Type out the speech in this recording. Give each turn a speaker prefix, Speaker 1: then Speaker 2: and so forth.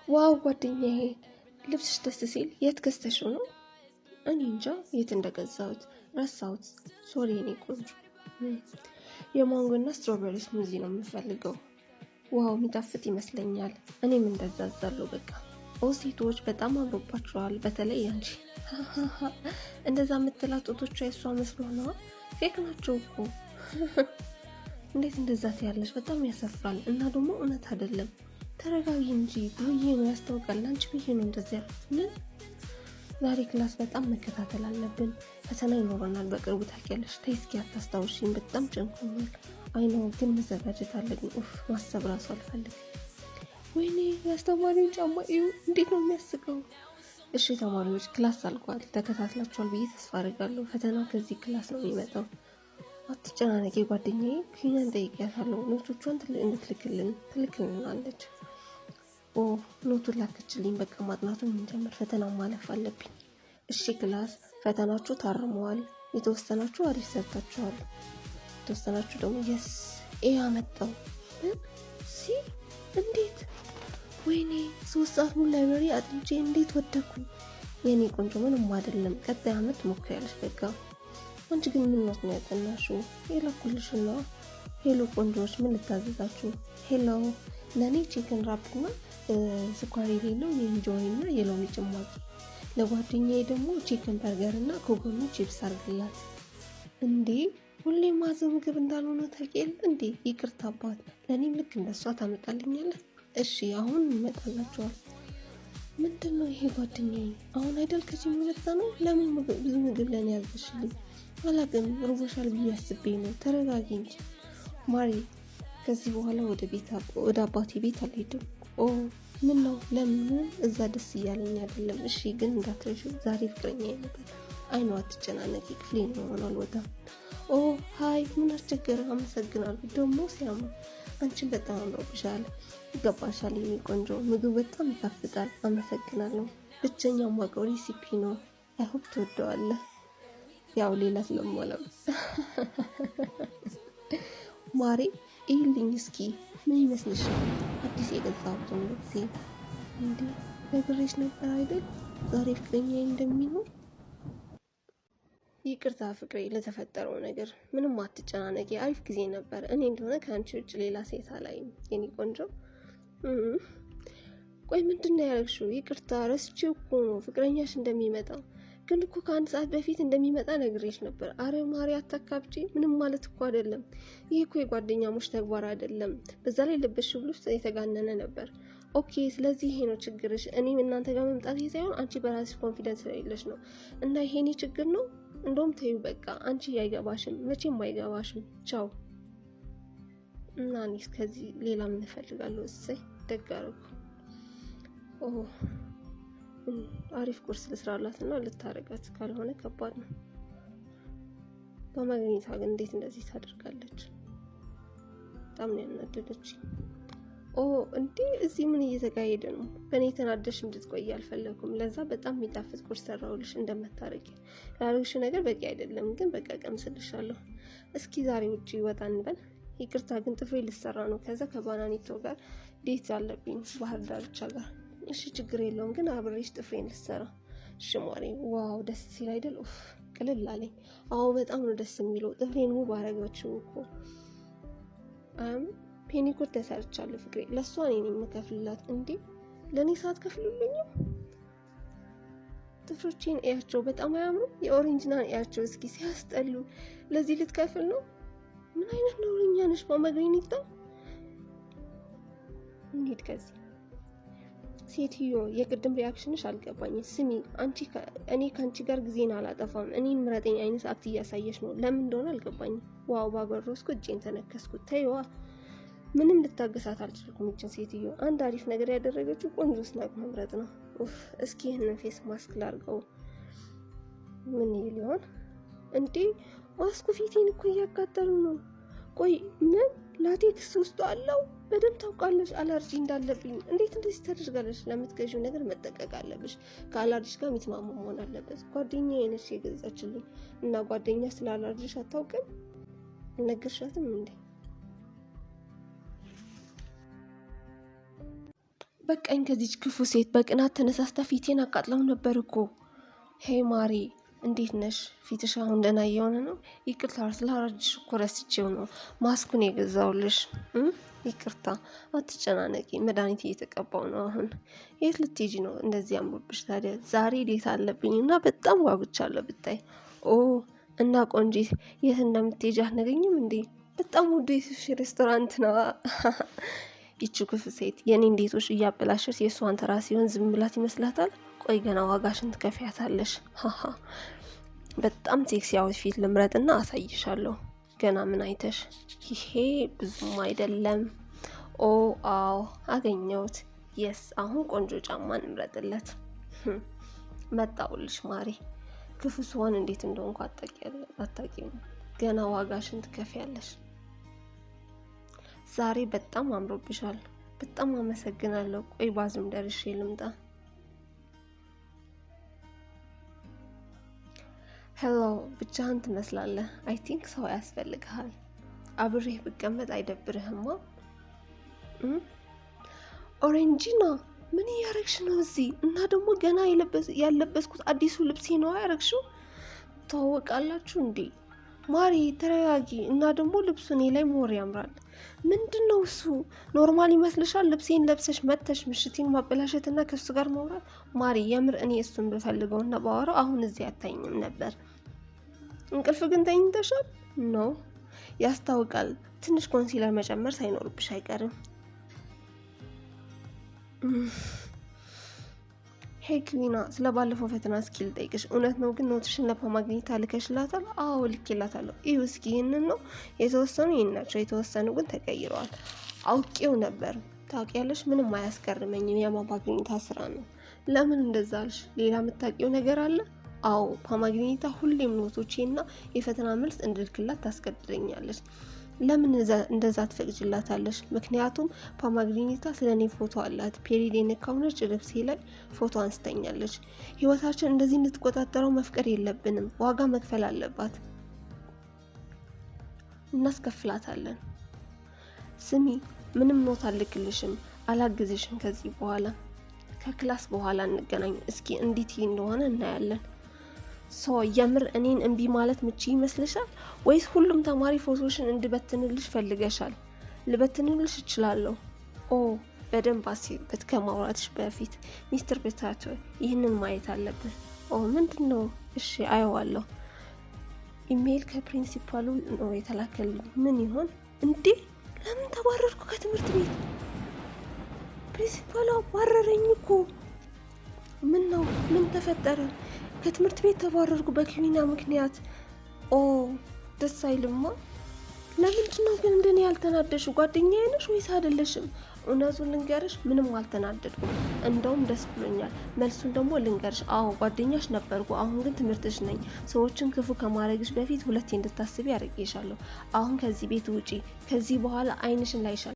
Speaker 1: Wow ጓደኛዬ፣ ልብስሽ ደስ ሲል፣ የት ገዝተሽው ነው? እኔ እንጃ የት እንደገዛሁት ረሳሁት። Sorry የኔ ቆንጆ። የማንጎና strawberry smoothie ነው የምፈልገው። Wow፣ የሚጣፍጥ ይመስለኛል። እኔም እንደዛ አዛለሁ በቃ። ኦ ሴቶች በጣም አምሮባቸዋል፣ በተለይ ያንቺ። እንደዛ የምትላት ጡቶቿ የእሷ መስሎ ነዋ። Fake ናቸው እኮ። እንዴት እንደዛ ትያለሽ? በጣም ያሳፍራል። እና ደግሞ እውነት አይደለም። ተረጋጊ እንጂ፣ ብዬ ነው ያስታውቃል። አንቺ ብዬ ነው እንደዚህ ያልኩት። ምን ዛሬ class በጣም መከታተል አለብን። ፈተና ይኖረናል በቅርቡ፣ ታውቂያለሽ። ተይ እስኪ አታስታውሽኝ፣ በጣም ጨንቆኛል። I know፣ ግን መዘጋጀት አለብኝ። ኡፍ፣ ማሰብ ራሱ አልፈልግም። ወይኔ፣ የአስተማሪውን ጫማ እዩ፣ እንዴት ነው የሚያስቀው! እሺ ተማሪዎች፣ class አልቋል። ተከታትላችኋል ብዬ ተስፋ አድርጋለሁ። ፈተና ከዚህ class ነው የሚመጣው። አትጨናነቂ ጓደኛዬ፣ ኪኛን ጠይቂያታለሁ። Note ኦቿን እንድትልክልን ትልክልናለች። ኦ፣ note ኡን ላከችልኝ። በቃ ማጥናቱን እንጀምር። ፈተና ማለፍ አለብኝ። እሺ class፣ ፈተናችሁ ታርመዋል። የተወሰናችሁ አሪፍ ሰርታችኋል። የተወሰናችሁ ደግሞ yes፣ A አመጣው። C እንዴት? ወይኔ፣ 3 ሰዓት ሙሉ library አጥንቼ እንዴት ወደኩኝ? የኔ ቆንጆ፣ ምንም አይደለም። ቀጣይ አመት ትሞክሪያለሽ። በቃ አንቺ ግን ምን note ነው ያጠናሽው? የላኩልሽ ነው። Hello ቆንጆዎች፣ ምን ልታዘዛችሁ? Hello፣ ለእኔ chicken wrap እና ስኳር የሌለው የእንጆሪ እና የሎሚ ጭማቂ፣ ለጓደኛዬ ደግሞ chicken burger እና ከጎኑ ቺፕስ አርግላት። እንዴ፣ ሁሌ ማዘው ምግብ እንዳልሆነ ታውቂ የለ እንዴ? ይቅርታ አባት፣ ለእኔም ልክ እንደሷ ታመጣልኛለህ? እሺ፣ አሁን ይመጣላችኋል። ምንድን ነው ይሄ ጓደኛዬ? አሁን አይደል ከጂም የመጣ ነው? ለምን ብዙ ምግብ ለእኔ ያዘሽልኝ? አላቅም፣ ርቦሻል ብዬ አስቤ ነው። ተረጋጊ እንጂ ማሪ። ከዚህ በኋላ ወደ ቤት ወደ አባቴ ቤት አልሄድም። ኦ፣ ምን ነው? ለምን? እዛ ደስ እያለኝ አይደለም። እሺ ግን እንዳትረሺው፣ ዛሬ ፍቅረኛ ነበር። I know፣ አትጨናነቂ፣ ክፍሌ ነው አልወጣም። Oh hi፣ ምን አስቸገረ? አመሰግናለሁ። ደግሞ ሲያምር፣ አንቺን በጣም አምሮብሻል። ይገባሻል የኔ ቆንጆ። ምግብ በጣም ይጣፍጣል። አመሰግናለሁ። ብቸኛው ማውቀው recipe ነው። I hope ትወደዋለህ። ያው ሌላ ስለማላውቅ። ማሬ፣ እይልኝ እስኪ፣ ምን ይመስልሻል? አዲስ የገዛሁትን ልብሴ። እንዴ፣ ነግሬሽ ነበር አይደል ዛሬ ፍቅረኛ እንደሚኖር? ይቅርታ ፍቅሬ ለተፈጠረው ነገር። ምንም አትጨናነቂ፣ አሪፍ ጊዜ ነበር። እኔ እንደሆነ ከአንቺ ውጭ ሌላ ሴት አላይም የኔ ቆንጆ። ቆይ፣ ምንድን ነው ያደረግሽው? ይቅርታ፣ ረስቼው እኮ ነው ፍቅረኛሽ እንደሚመጣ። ግን እኮ ከአንድ ሰዓት በፊት እንደሚመጣ ነግሬሽ ነበር። አረ ማሪ፣ አታካብጪ። ምንም ማለት እኮ አይደለም። ይህ እኮ የጓደኛሞች ተግባር አይደለም። በዛ ላይ ለበሽው ልብስ የተጋነነ ነበር። Okay፣ ስለዚህ ይሄ ነው ችግርሽ። እኔም እናንተ ጋር መምጣት ሳይሆን አንቺ በራስሽ confidence ስለሌለሽ ነው። እና ይሄ እኔ ችግር ነው። እንደውም ተዩ በቃ፣ አንቺ አይገባሽም፣ መቼም አይገባሽም። ቻው። እና እኔስ ከዚህ ሌላ ምን እፈልጋለሁ? እሰይ፣ ደግ አደረኩ። ኦ፣ አሪፍ ቁርስ ልስራላት እና ልታረጋት፣ ካልሆነ ከባድ ነው። በማግኘቷ ግን እንዴት እንደዚህ ታደርጋለች? በጣም ነው ያናደደች። ኦ እንዴ፣ እዚህ ምን እየተካሄደ ነው? በእኔ ተናደሽ እንድትቆይ አልፈለኩም። ለዛ በጣም የሚጣፍጥ ቁርስ ሰራሁልሽ። እንደምታረጊ ላደረግሽው ነገር በቂ አይደለም፣ ግን በቃ ቀምስልሻለሁ። እስኪ ዛሬ ውጭ ወጣ እንበል። ይቅርታ ግን ጥፍሬ ልሰራ ነው። ከዛ ከባናኒቶ ጋር date አለብኝ ባህር ዳርቻ ጋር። እሺ ችግር የለውም፣ ግን አብሬሽ ጥፍሬን ልሰራ። እሺ ማሬ። Wow፣ ደስ ሲል አይደል? ኡፍ፣ ቅልል አለኝ። አዎ፣ በጣም ነው ደስ የሚለው። ጥፍሬን ውብ አረጋችው እኮ። Pedicure ተሰርቻለሁ ፍቅሬ። ለእሷ እኔ ነኝ የምከፍልላት። እንዴ፣ ለእኔ ሰዓት ከፍሉልኝም። ጥፍሮቼን እያቸው፣ በጣም አያምሩ? የ original እያቸው እስኪ፣ ሲያስጠሉ። ለዚህ ልትከፍል ነው? ምን አይነት ነውረኛ ነሽ ማመግሪኒታ። እንሂድ ከዚህ። ሴትዮ፣ የቅድም reaction ሽ አልገባኝም። ስሚ አንቺ፣ እኔ ከአንቺ ጋር ጊዜን አላጠፋም። እኔን ምረጠኝ አይነት act እያሳየሽ ነው። ለምን እንደሆነ አልገባኝም። Wow፣ ባጎረስኩ እጄን ተነከስኩት። ተይዋ፣ ምንም ልታገሳት አልችልኩም ይችን ሴትዮ። አንድ አሪፍ ነገር ያደረገችው ቆንጆ snack መምረጥ ነው። ኡፍ፣ እስኪ ይህንን face mask ላርገው። ምን ይል ይሆን እንዴ? ማስኩ ፊቴን እኮ እያቃጠሉ ነው። ቆይ ምን latex ውስጡ አለው? በደንብ ታውቃለች አለርጂ እንዳለብኝ። እንዴት እንደዚህ ታደርጋለች? ለምትገዢው ነገር መጠንቀቅ አለብሽ። ከአለርጂሽ ጋር የሚስማማ መሆን አለበት። ጓደኛዬ ነች የገዛችልኝ። እና ጓደኛ ስለ አለርጂሽ አታውቅም? አልነገርሻትም እንዴ? በቃኝ ከዚች ክፉ ሴት። በቅናት ተነሳስታ ፊቴን አቃጥለው ነበር እኮ። Hey ማሪ፣ እንዴት ነሽ? ፊትሽ አሁን ደህና እየሆነ ነው? ይቅርታ ስላረጅሽ እኮ ረስቼው ነው ማስኩን የገዛውልሽ። ይቅርታ፣ አትጨናነቂ፣ መድኃኒት እየተቀባው ነው አሁን። የት ልትሄጂ ነው እንደዚህ አምሮብሽ ታዲያ? ዛሬ date አለብኝ እና በጣም ጓጉቻለሁ ብታይ። ኦ እና ቆንጂት፣ የት እንደምትሄጂ አትነግሪኝም እንዴ? በጣም ውዱ የሱሺ ሬስቶራንት ነዋ። ይቺ ክፉ ሴት የኔን date ኦች እያበላሸች የእሷን ተራ ሲሆን ዝም ብላት ይመስላታል? ቆይ ገና ዋጋሽን ትከፍያታለሽ። ሀሀ በጣም sexy outfit ልምረጥና አሳይሻለሁ። ገና ምን አይተሽ? ይሄ ብዙም አይደለም። ኦ አዎ አገኘሁት። Yes፣ አሁን ቆንጆ ጫማ እንምረጥለት። መጣውልሽ ማሪ። ክፉ ስሆን እንዴት እንደሆንኩ አታውቂም። ገና ዋጋሽን ትከፍያለሽ። ዛሬ በጣም አምሮብሻል። በጣም አመሰግናለሁ። ቆይ bathroom ደርሼ ልምጣ። Hello፣ ብቻህን ትመስላለህ። I think ሰው ያስፈልግሃል። አብሬህ ብቀመጥ አይደብርህማ? ኦሬንጂና ምን እያረግሽ ነው እዚህ? እና ደግሞ ገና ያለበስኩት አዲሱ ልብሴ ነው ያረግሽው? ትተዋወቃላችሁ እንዴ? ማሪ ተረጋጊ። እና ደግሞ ልብሱ እኔ ላይ more ያምራል። ምንድን ነው እሱ? Normal ይመስልሻል? ልብሴን ለብሰሽ መተሽ ምሽቴን ማበላሸትና ከእሱ ጋር ማውራት? ማሪ የምር እኔ እሱን ብፈልገውና ባወራው አሁን እዚህ አታይኝም ነበር። እንቅልፍ ግን ተኝተሻል? No ያስታውቃል። ትንሽ concealer መጨመር ሳይኖርብሽ አይቀርም። Hey ክዊና፣ ስለ ባለፈው ፈተና እስኪ ልጠይቅሽ። እውነት ነው ግን note ሽን ለፓማግኒታ ልከሽላታል? አዎ ልኬላታለሁ። እዩ እስኪ ይህንን ነው የተወሰኑ ይህን ናቸው፣ የተወሰኑ ግን ተቀይረዋል። አውቄው ነበር። ታውቂያለሽ፣ ምንም አያስገርመኝም። የፓማግኒታ ስራ ነው። ለምን እንደዛ አልሽ? ሌላ የምታውቂው ነገር አለ? አዎ ፓማግኒታ ሁሌም note ኦቼና የፈተና መልስ እንድልክላት ታስገድደኛለች። ለምን እንደዛ ትፈቅጅላታለሽ? ምክንያቱም ፓማግኒታ ስለ እኔ ፎቶ አላት። Period የነካው ነጭ ልብሴ ላይ ፎቶ አንስተኛለች። ህይወታችን እንደዚህ እንድትቆጣጠረው መፍቀድ የለብንም። ዋጋ መክፈል አለባት። እናስከፍላታለን። ስሚ፣ ምንም note አልልክልሽም፣ አላግዝሽም ከዚህ በኋላ። ከ class በኋላ እንገናኝ። እስኪ እንዴት እንደሆነ እናያለን። So የምር እኔን እምቢ ማለት ምቺ ይመስልሻል? ወይስ ሁሉም ተማሪ ፎቶሽን እንድበትንልሽ ፈልገሻል? ልበትንልሽ እችላለሁ። ኦ በደንብ አስቢበት ከማውራትሽ በፊት። ሚስተር ብታቶ ይህንን ማየት አለብህ። ኦ ምንድን ነው? እሺ አየዋለሁ። ኢሜይል ከ principal ኡ ነው የተላከልኝ። ምን ይሆን እንዴ? ለምን ተባረርኩ ከትምህርት ቤት? Principal ኡ አባረረኝ እኮ። ምን ነው? ምን ተፈጠረ? ከትምህርት ቤት ተባረርኩ በክዊና ምክንያት። ኦ ደስ አይልማ። ለምንድን ነው ግን እንደኔ ያልተናደድሽው? ጓደኛዬ ነሽ ወይስ አይደለሽም? እውነቱን ልንገርሽ ምንም አልተናደድኩም፣ እንደውም ደስ ብሎኛል። መልሱን ደግሞ ልንገርሽ፣ አዎ ጓደኛሽ ነበርኩ፣ አሁን ግን ትምህርትሽ ነኝ። ሰዎችን ክፉ ከማድረግሽ በፊት ሁለቴ እንድታስቢ አድርጌሻለሁ። አሁን ከዚህ ቤት ውጪ። ከዚህ በኋላ ዓይንሽን ላይሻል